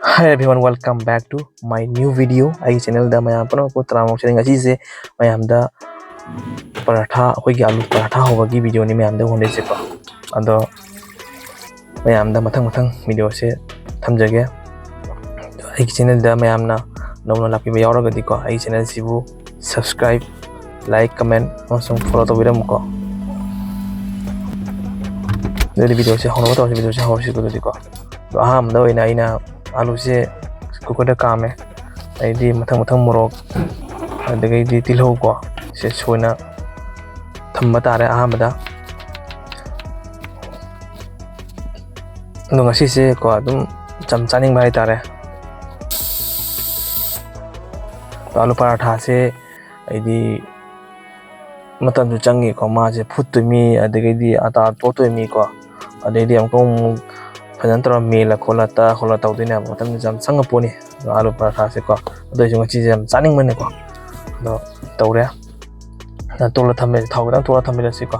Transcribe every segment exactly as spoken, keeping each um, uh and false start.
Hi everyone, welcome back to my new video. ꯑꯩꯒꯤ channelꯗ ꯃꯌꯥꯝ ꯄꯨꯝꯅꯃꯛꯄꯨ ꯇꯔꯥꯝꯅ ꯑꯣꯛꯆꯔꯤ꯫ ꯉꯁꯤꯁꯦ ꯃꯌꯥꯝꯗ ꯄꯔꯥꯊꯥ, ꯑꯩꯈꯣꯏꯒꯤ ꯑꯥꯂꯨ ꯄꯔꯥꯊꯥ ꯍꯧꯕꯒꯤ videoꯅꯤ ꯃꯌꯥꯝꯗ ꯎꯍꯟꯗꯣꯏꯁꯦꯀꯣ꯫ ꯑꯗꯣ ꯃꯌꯥꯝꯗ ꯃꯊꯪ ꯃꯊꯪ videoꯁꯦ ꯊꯝꯖꯒꯦ꯫ ꯑꯩꯒꯤ channelꯗ ꯃꯌꯥꯝꯅ ꯅꯧꯅ ꯂꯥꯛꯄꯤꯕ ꯌꯥꯎꯔꯒꯗꯤꯀꯣ, ꯑꯩꯒꯤ channelꯁꯤꯕꯨ subscribe, like, comment ꯑꯃꯁꯨꯡ follow ꯇꯧꯕꯤꯔꯝꯃꯨꯀꯣ꯫ ꯑꯗꯨꯗꯤ videoꯁꯦ ꯍꯧꯅꯕ ꯇꯧꯔꯁꯤ, videoꯁꯦ ꯍꯧꯔꯁꯤꯀꯣ꯫ ꯑꯗꯨꯗꯤꯀꯣ, ꯑꯗꯣ ꯑꯍꯥꯟꯕꯗ ꯑꯣꯏꯅ ꯑꯩꯅ ꯑꯥꯂꯨꯁꯦ cookerꯗ ꯀꯥꯝꯃꯦ꯫ ꯑꯗꯩꯗꯤ ꯃꯊꯪ ꯃꯊꯪ ꯃꯣꯔꯣꯛ, ꯑꯗꯨꯗꯒꯤꯗꯤ ꯇꯤꯜꯍꯧ ꯀꯣ, ꯁꯦ ꯁꯣꯏꯅ ꯊꯝꯕ ꯇꯥꯔꯦ ꯑꯍꯥꯟꯕꯗ꯫ ꯑꯗꯣ ꯉꯁꯤꯁꯦ ꯀꯣ, ꯑꯗꯨꯝ ꯆꯝ ꯆꯥꯅꯤꯡꯕ ꯍꯥꯏꯇꯥꯔꯦ꯫ ꯑꯥꯂꯨ ꯄꯔꯥꯊꯥꯁꯦ ꯑꯩꯗꯤ ꯃꯇꯝꯁꯨ ꯆꯪꯉꯤꯀꯣ, ꯃꯥꯁꯦ ꯐꯨꯠꯇꯣꯏꯃꯤ, ꯑꯗꯒꯤꯗꯤ ꯑꯇꯥ ꯇꯣꯠꯇꯣꯏꯃꯤꯀꯣ, ꯑꯗꯩꯗꯤ ꯑꯃꯨꯛꯀ ꯑꯃꯨꯛ ꯐꯖꯅ ꯇꯧꯔ ꯃꯦꯜꯂ ꯈꯣꯠꯂ ꯇꯛꯑ ꯈꯣꯠꯂ ꯇꯧꯗꯣꯏꯅꯦꯕ, ꯃꯇꯝꯁꯨ ꯌꯥꯝ ꯆꯪꯉ ꯄꯣꯠꯅꯤ ꯑꯥꯂꯨ ꯄꯔꯥꯊꯥꯁꯦꯀꯣ꯫ ꯑꯗꯨ ꯑꯣꯏꯁꯨ ꯉꯁꯤꯁꯦ ꯌꯥꯝ ꯆꯥꯅꯤꯡꯕꯅꯤꯀꯣ꯫ ꯑꯗꯣ ꯇꯧꯔꯦ꯫ ꯇꯣꯠꯂ ꯊꯝꯃꯦ, ꯊꯥꯎ ꯈꯤꯇꯪ ꯇꯣꯠꯂ ꯊꯝꯕꯤꯔꯁꯤꯀꯣ꯫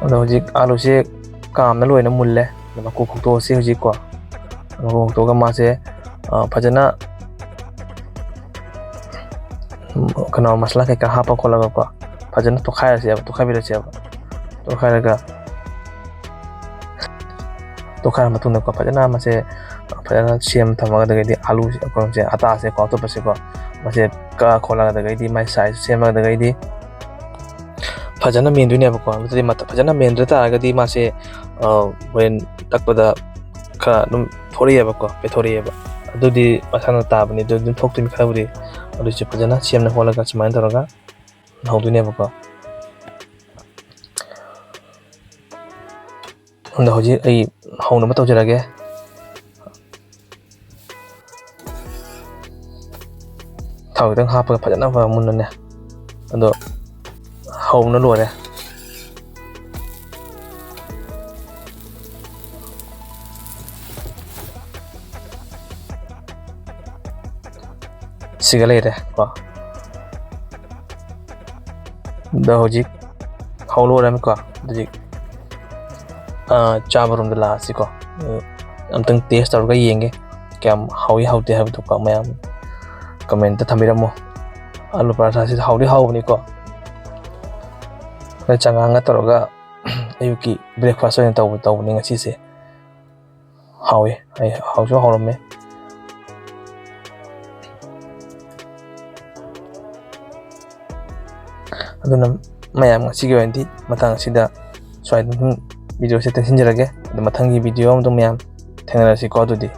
ꯑꯗꯣ ꯍꯧꯖꯤꯛ ꯑꯥꯂꯨꯁꯦ ꯀꯥꯝꯅ ꯂꯣꯏꯅ ꯃꯨꯜꯂꯦ꯫ ꯑꯗꯣ ꯃꯀꯨ ꯈꯣꯛꯇꯣꯛꯑꯁꯤ ꯍꯧꯖꯤꯛꯀꯣ꯫ ꯃꯀꯨ ꯈꯣꯛꯇꯣꯛꯑꯒ ꯃꯥꯁꯦ, ꯑ, ꯐꯖꯅ, ꯀꯩꯅꯣ, ꯃꯁꯂꯥ ꯀꯩꯀꯥ ꯍꯥꯞꯄ ꯈꯣꯠꯂꯒꯀꯣ, ꯐꯖꯅ ꯇꯣꯠꯈꯥꯏꯔꯁꯦꯕ, ꯇꯣꯠꯈꯥꯏꯕꯤꯔꯁꯦꯕ꯫ ꯇꯣꯠꯈꯥꯏꯔꯒ, ꯇꯣꯠꯈꯥꯏꯔ ꯃꯇꯨꯡꯗꯀꯣ, ꯐꯖꯅ ꯃꯁꯦ ꯐꯖꯅ ꯁꯦꯝ ꯊꯝꯃꯒ, ꯑꯗꯒꯤꯗꯤ ꯑꯥꯂꯨꯁꯦ, ꯑꯩꯈꯣꯏꯁꯦ, ꯑꯇꯥꯁꯦꯀꯣ, ꯑꯇꯣꯞꯄꯁꯦꯀꯣ, ꯃꯁꯦ ꯀꯛꯑ ꯈꯣꯠꯂꯒ, ꯑꯗꯒꯤꯗꯤ ꯃꯥꯏ size ꯁꯦꯝꯃꯒ, ꯑꯗꯒꯤꯗꯤ ꯐꯖꯅ ꯃꯦꯟꯗꯣꯏꯅꯦꯕꯀꯣ꯫ ꯑꯗꯨꯗꯤ ꯃꯊ-, ꯐꯖꯅ ꯃꯦꯟꯗ ꯇꯥꯔꯒꯗꯤ ꯃꯥꯁꯦ, ꯑ, ꯍꯣꯔꯦꯟ ꯇꯛꯄꯗ ꯈꯔ ꯑꯗꯨꯝ ꯊꯣꯔꯛꯑꯦꯕꯀꯣ, ꯄꯦꯊꯣꯔꯛꯑꯦꯕ꯫ ꯑꯗꯨꯗꯤ ꯃꯁꯥꯅ ꯇꯥꯕꯅꯤ, ꯑꯗꯨ ꯑꯗꯨꯝ ꯊꯣꯛꯇꯣꯏꯅꯤ ꯈꯔꯕꯨꯗꯤ꯫ ꯑꯗꯨꯁꯨ ꯐꯖꯅ ꯁꯦꯝꯅ ꯍꯣꯠꯂꯒ ꯁꯨꯃꯥꯏꯅ ꯇꯧꯔꯒ ꯍꯧꯗꯣꯏꯅꯦꯕꯀꯣ꯫ ꯑꯗꯣ ꯍꯧꯖꯤꯛ ꯑꯩ ꯍꯧꯅꯕ ꯇꯧꯖꯔꯒꯦ꯫ ꯊꯥꯎ ꯈꯤꯇꯪ ꯍꯥꯞꯄꯒ ꯐꯖꯅ ꯃꯨꯟꯅꯅꯦ꯫ ꯑꯗꯣ ꯍꯧꯅ ꯂꯣꯏꯔꯦ꯫ ꯁꯤꯒ ꯂꯩꯔꯦ ꯀꯣ꯫ ꯑꯗꯣ ꯍꯧꯖꯤꯛ ꯍꯧ ꯂꯣꯏꯔꯝꯃꯤꯀꯣ꯫ ꯍꯧꯖꯤꯛ, ꯑ, ꯆꯥꯕꯔꯣꯝꯗ ꯂꯥꯛꯑꯁꯤꯀꯣ꯫ ꯑ, ꯑꯝꯇꯪ ꯇꯦꯁ ꯇꯧꯔꯒ ꯌꯦꯡꯒꯦ, ꯀꯌꯥꯝ ꯍꯥꯎꯏ ꯍꯥꯎꯇꯦ ꯍꯥꯏꯕꯗꯨꯀꯣ꯫ ꯃꯌꯥꯝ ꯀꯃꯦꯟꯇ ꯊꯝꯕꯤꯔꯝꯃꯣ꯫ ꯑꯥꯂꯨ ꯄꯔꯥꯊꯥꯁꯤꯗ ꯍꯥꯎꯗꯤ ꯍꯥꯎꯕꯅꯤꯀꯣ꯫ ꯑꯗ ꯆꯉꯥꯡꯒ ꯇꯧꯔꯒ ꯑꯌꯨꯛꯀꯤ ꯕ꯭ꯔꯦꯛꯐꯥꯁ ꯑꯣꯏꯅ ꯇꯧꯕ ꯇꯧꯕꯅꯤ ꯉꯁꯤꯁꯦ꯫ ꯍꯥꯎꯏ, ꯑꯩ ꯍꯥꯎꯁꯨ ꯍꯥꯎꯔꯝꯃꯦ꯫ ꯑꯗꯨꯅ ꯃꯌꯥꯝ, ꯉꯁꯤꯒꯤ ꯑꯣꯏꯅꯗꯤ ꯃꯇꯥꯡ ꯑꯁꯤꯗ ꯁ꯭ꯋꯥꯏꯗ ꯑꯗꯨꯝ ꯚꯤꯗꯤꯑꯣꯁꯦ ꯇꯦꯟꯁꯤꯟꯖꯔꯒꯦ꯫ ꯑꯗꯨ ꯃꯊꯪꯒꯤ ꯚꯤꯗꯤꯑꯣ ꯑꯃꯗ ꯃꯌꯥꯝ ꯊꯦꯡꯅꯔꯁꯤꯀꯣ꯫ ꯑꯗꯨꯗꯤ